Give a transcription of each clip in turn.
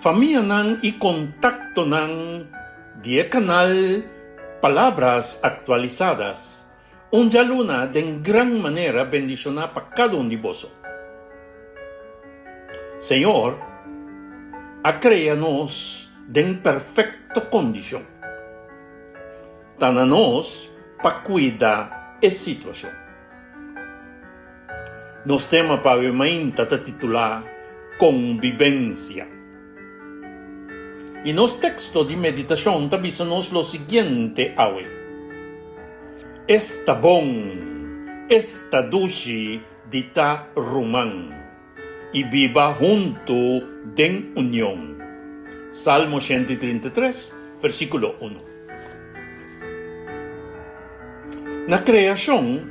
Famianan i kontaktonan di e kanal Palabras Actualizadas, un djaluna den gran manera bendishoná pa kada un di boso. Señor a krea nos den perfekto kondishon. Ta na nos pa kuida e situashon. Nos tema pa awe mainta ta titulá Konbibensia. I nos teksto di meditashon ta bisa nos lo siguiente awe, Esta bon, esta dushi di ta ruman i biba huntu den union. Salmo 133, versíkulo unu. Na kreashon,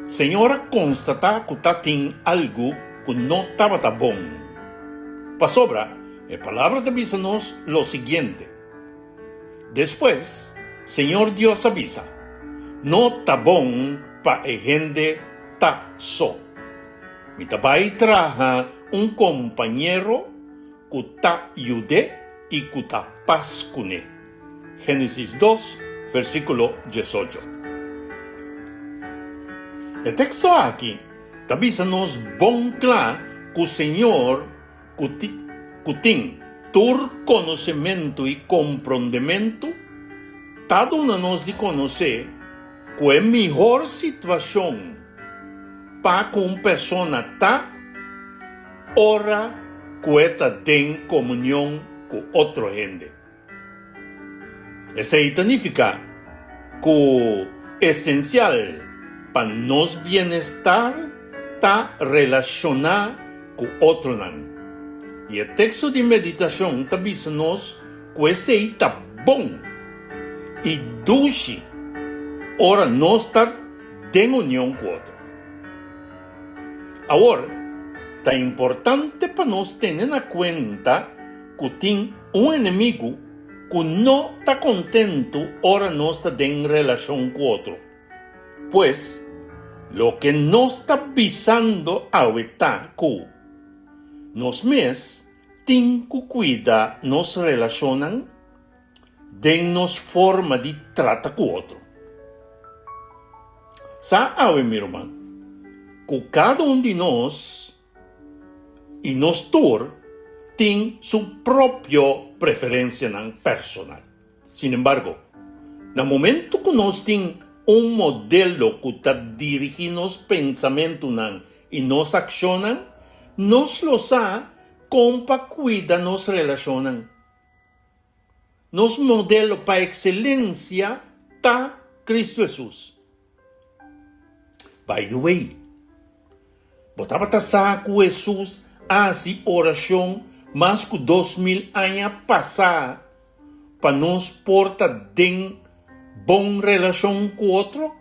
Señor a konstatá ku ta tin algu ku no tabata bon. Pasobra, e Palabra ta bisa nos lo siguiente, Despues, Señor Dios a bisa, No ta bon pa e hende ta so. Mi ta bai traha un kompañero ku ta yud'é i ku ta pas kuné. Génesis dos, versíkulo diesocho. E teksto aki ta bisa nos bon kla ku Señor ku ku tin tur konosementu i komprondementu ta duna nos di konosé ku e mihor situashon pa ku un persona ta ora ku e ta den komunion ku otro hende. Esei ta nifiká ku esensial pa nos bienestar ta relashoná ku otronan. I e teksto di meditashon ta bisa nos ku esei ta bon i dushi ora nos ta den union ku otro. Awor, ta importante pa nos tene na kuenta ku tin un enemigu ku no ta kontentu ora nos ta den relashon ku otro. Pues, loke nos ta bisando awe ta ku nos mes tin ku kuida nos relashonnan den nos forma di trata ku otro. Sa awe, mi ruman, ku kada un di nos I nos tur tin su propio preferencianan personal. Sin embargo, na momento cu nos tin un modelo cu ta dirigi nos pensamentonan i nos accionnan, nos lo sa con pa cuida nos relacionnan. Nos modelo pa excelencia ta Cristo Jesus. By the way, bo tabata sa ku Hesus a hasi orashon mas ku 2000 aña pasá pa nos por ta den bon relashon ku otro?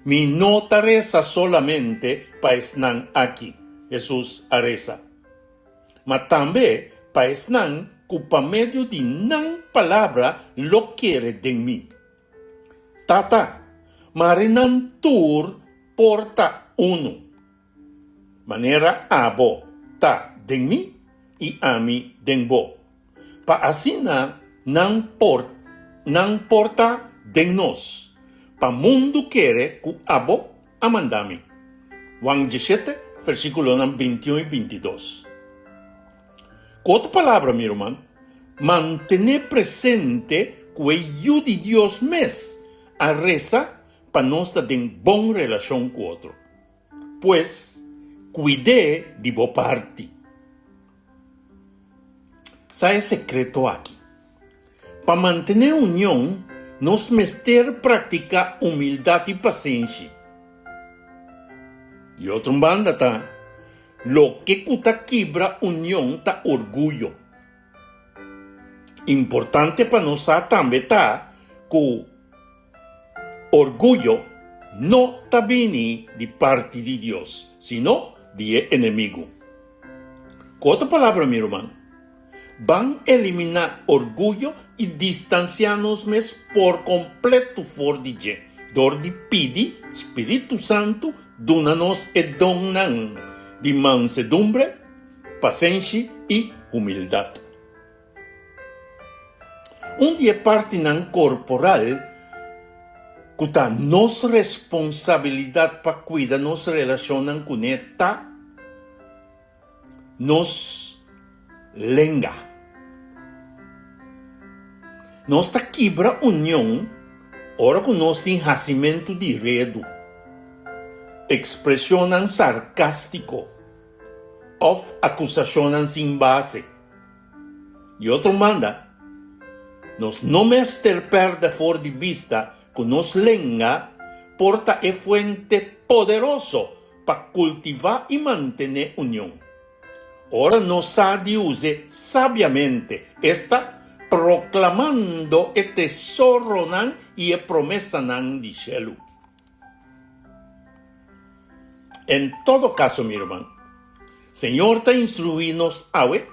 Mi no ta resa solamente pa esnan aki, Hesus a resa, ma tambe pa esnan ku pa medio di nan palabra lo kere den mi. Tata, mare nan tur por ta unu, manera abo ta den mi i ami den bo, pa asina nan por nan por ta den nos, pa mundu kere ku abo a manda mi. Juan diesshete, versíkulonan bintiun i bintidos. Ku otro palabra, mi ruman, mantené presente ku e Yu di Dios mes a resa pa nos ta den bon relashon ku otro. Pues, kuid'é di bo parti. Sa e sekreto aki. Pa mantené union, nos mester praktiká humildat i pasenshi. Di otro un banda ta, loke ku ta kibra union ta orguyo. Importante pa nos sa tambe ta ku orguyo no ta bini di parti di Dios, sino di e enemigu. Ku otro palabra, mi ruman, Ban eliminá orguyo i distansiá nos mes por kompleto for di dje dor di pidi spiritu santu duna nos e donnan di mansedumbre. pasenshi i humildat. Un di e partinan korporal ku ta nos responsabilidat pa kuida nos relashonnan kuné ta nos lenga. Nos ta kibra union ora ku nos tin hasimentu di redu, ekspreshonnan sarkástiko òf akusashonnan sin base. Di otro banda, nos no mester pèrdè for di bista ku nos lenga por ta e fuente poderoso pa kultivá i mantené union. Ora nos sa di us'é sabiamente, esta, proklamando e tesoronan i e promesanan di shelu. En todo kaso, mi ruman, Señor ta instruí nos awe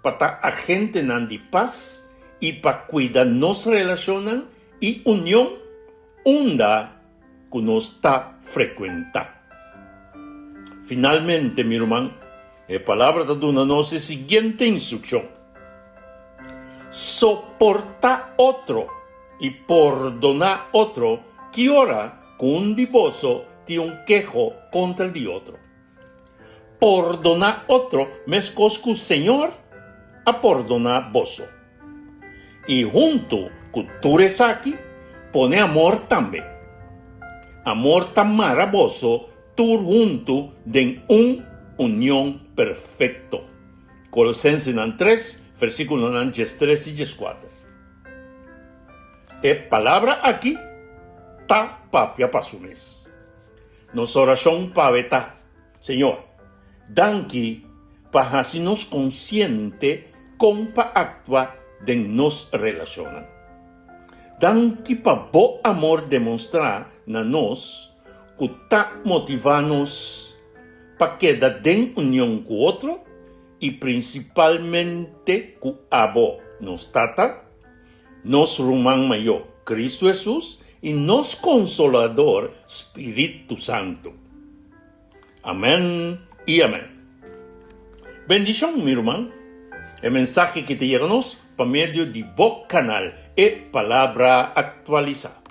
pa ta agentenan di pas i pa kuida nos relashonnan i union unda ku nos ta frekuentá. Finalmente, mi ruman, e Palabra ta duna nos e siguiente instrukshon, Soportá otro i pordoná otro ki ora ku un di boso tin un keho kontra di otro. Pordoná otro meskos ku Señor a pordoná boso. I huntu ku tur esaki, pone amor tambe. Amor ta mara boso tur huntu den un union perfekto. Kolosensenan tres, versíkulonan diestres i dieskuater. E palabra aki ta papia pa su mes. Nos orashon pawe ta, Señor, danki pa hasi nos konsiente kon pa aktua den nos relashonnan. Danki pa bo amor demonstrá na nos ku ta motivá nos pa keda den union ku otro i prinsipalmente ku abo, nos Tata, nos Ruman Mayó, Kristu Hesus, i nos Konsolador, Spiritu Santu. Amèn i amèn. Bendishon, mi ruman. E mensahe ki ta yega nos pa medio di bo kanal E Palabra Aktualisá.